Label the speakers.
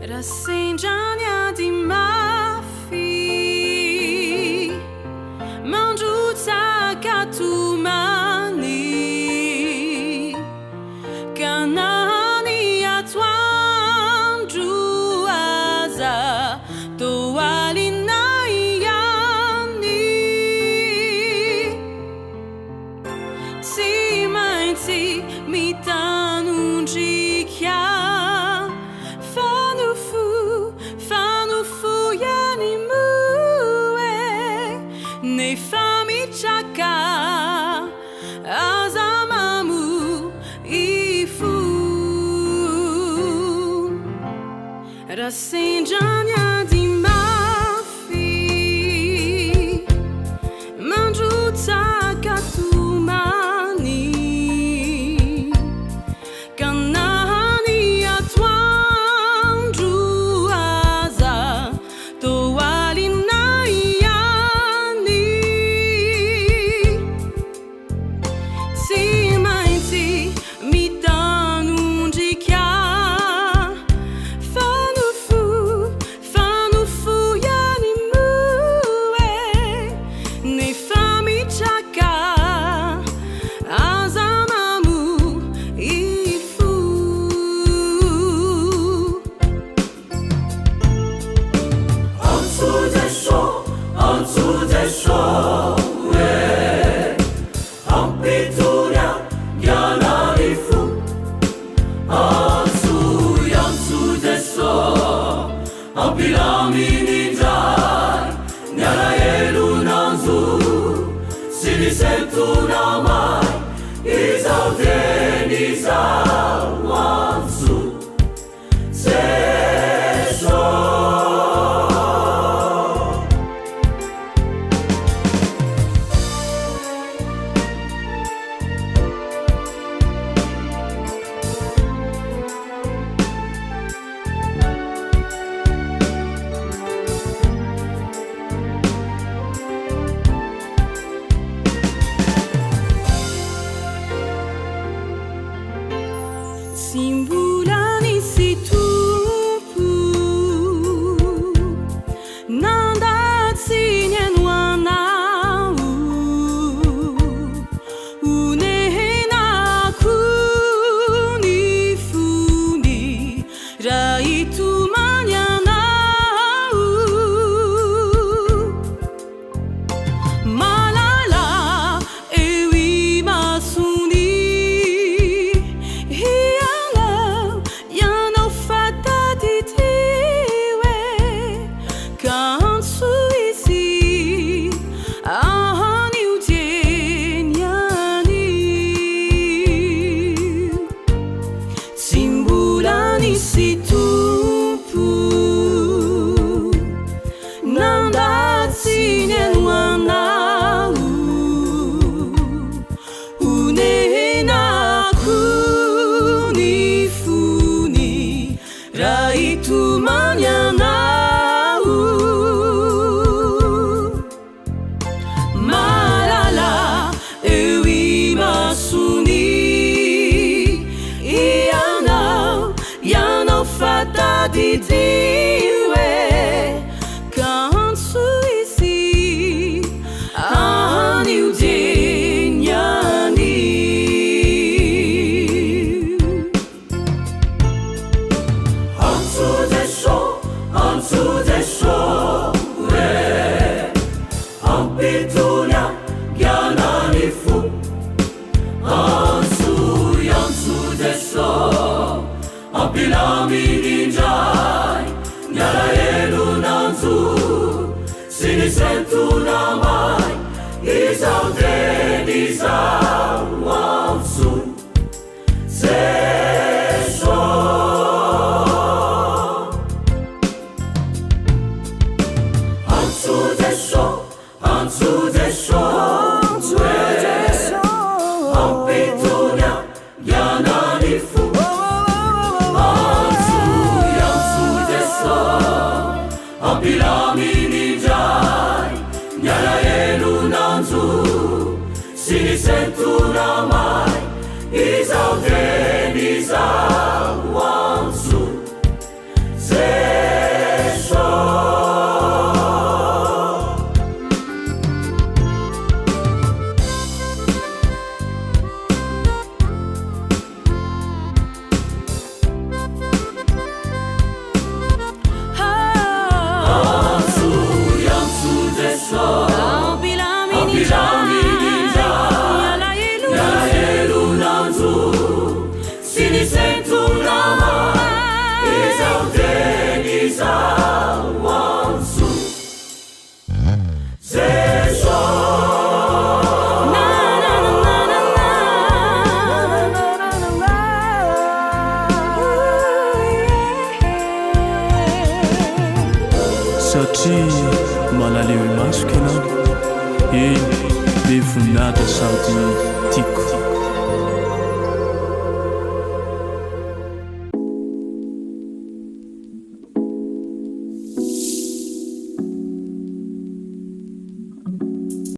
Speaker 1: Raha sendra ny ady mafy mandrotsaka tomany ka na ny atoandro aza toa alina ihany tsy maintsy mitanondrika fa nofo fa nofo ihany moa e nefa mitraka aza mamo ifo raha sendra ny ady mafy mandrotsaka tomany ka na ny atoandro aza toa alina ihany tsy maintsy mitanondrika fa nofo fa nofo ihany moa e nefa mitraka aza mamo ifo.
Speaker 2: Antso Jeso, antso Jeso e, ampitony haingana ny fo. Antso, antso Jeso, ampilamino indray ny alahelo nanjo sy ny sento namay izao teny izao antso Jeso.
Speaker 1: Tsy mbola nisy tompo nanda tsy nihaino anao honenako ny fony raha hitomany anao malala eo imasony ianao ianao fa tadidio e ka antso izy anio dieny anio tsy mbola nisy tompo nanda tsy nihaino anao honenako ny fony raha hitomany anao malala eo imasony ianao ianao fa tadidio e ka antso izy anio dieny anio.
Speaker 2: Antso Jeso, antso Jeso e, ampitony haingana ny fo. Antso, antso Jeso, ampilamino indray ny alahelo nanjo sy ny sento namay izao teny izao antso Jeso.
Speaker 3: Satria malaleo imasoko ianao. Eny, be voninahitra sady tiako.